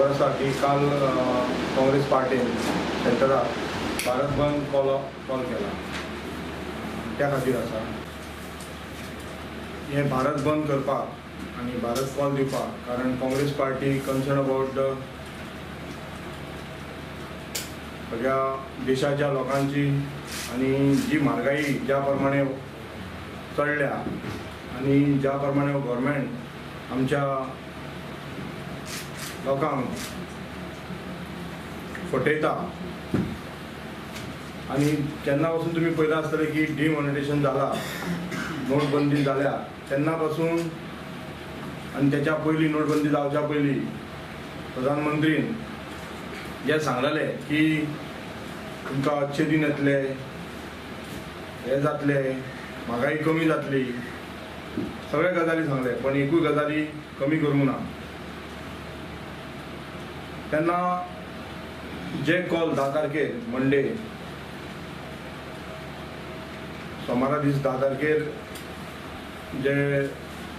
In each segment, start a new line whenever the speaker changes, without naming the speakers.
खबर आसा की काल काँग्रेस पार्टीन सेंटराक भारत बंद कॉल केला, त्या खातीर आसा हें भारत बंद करपाक आनी भारत कॉल दिवपाक, कारण Congress party concern about the सगळ्या देशाच्या लोकांची आनी जी म्हारगाई ज्या प्रमाणे चडल्या आनी ज्या प्रमाणे गव्हर्मेंट आमच्या लोकांक फटयता आनी जेन्ना पासून तुमी पळयलां आसतलें की डिमॉनिटेशन जाला, नोटबंदी जाल्या तेन्ना पासून आनी तेच्या पयलीं नोटबंदी जावच्या पयलीं प्रधानमंत्रीन जे सांगलेलें की तुमकां अच्छे दिन येतले, हे जातले, म्हारगाई कमी जातली, सगळे गजाली सांगले, पण एकूय गजाली कमी करूंक ना. तेन्ना जे कॉल 10 तारखेर मंडे सोमारा दीस 10 तारखेर जे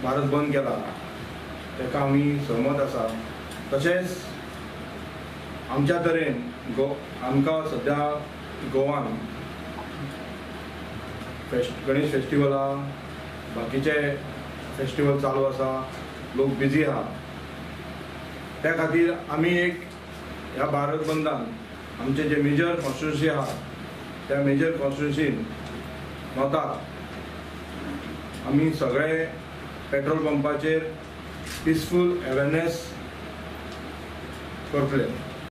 भारत बंद केला ताका आमी सहमत आसा. तशेंच आमच्या तरेन आमकां सद्या गोवान गणेश फेस्टिवल आहा, बाकीचे फेस्टिवल चालू आसा, लोक बिजी आहा, त्या खातीर आमी एक ह्या भारत बंदान आमचे जे मेजर कॉन्स्टिट्युन्सी आहा त्या मेजर कॉन्स्टिट्युन्सीन नॉर्थाक आमी सगळे पेट्रोल पंपाचेर पिसफूल अवेरनेस करतले.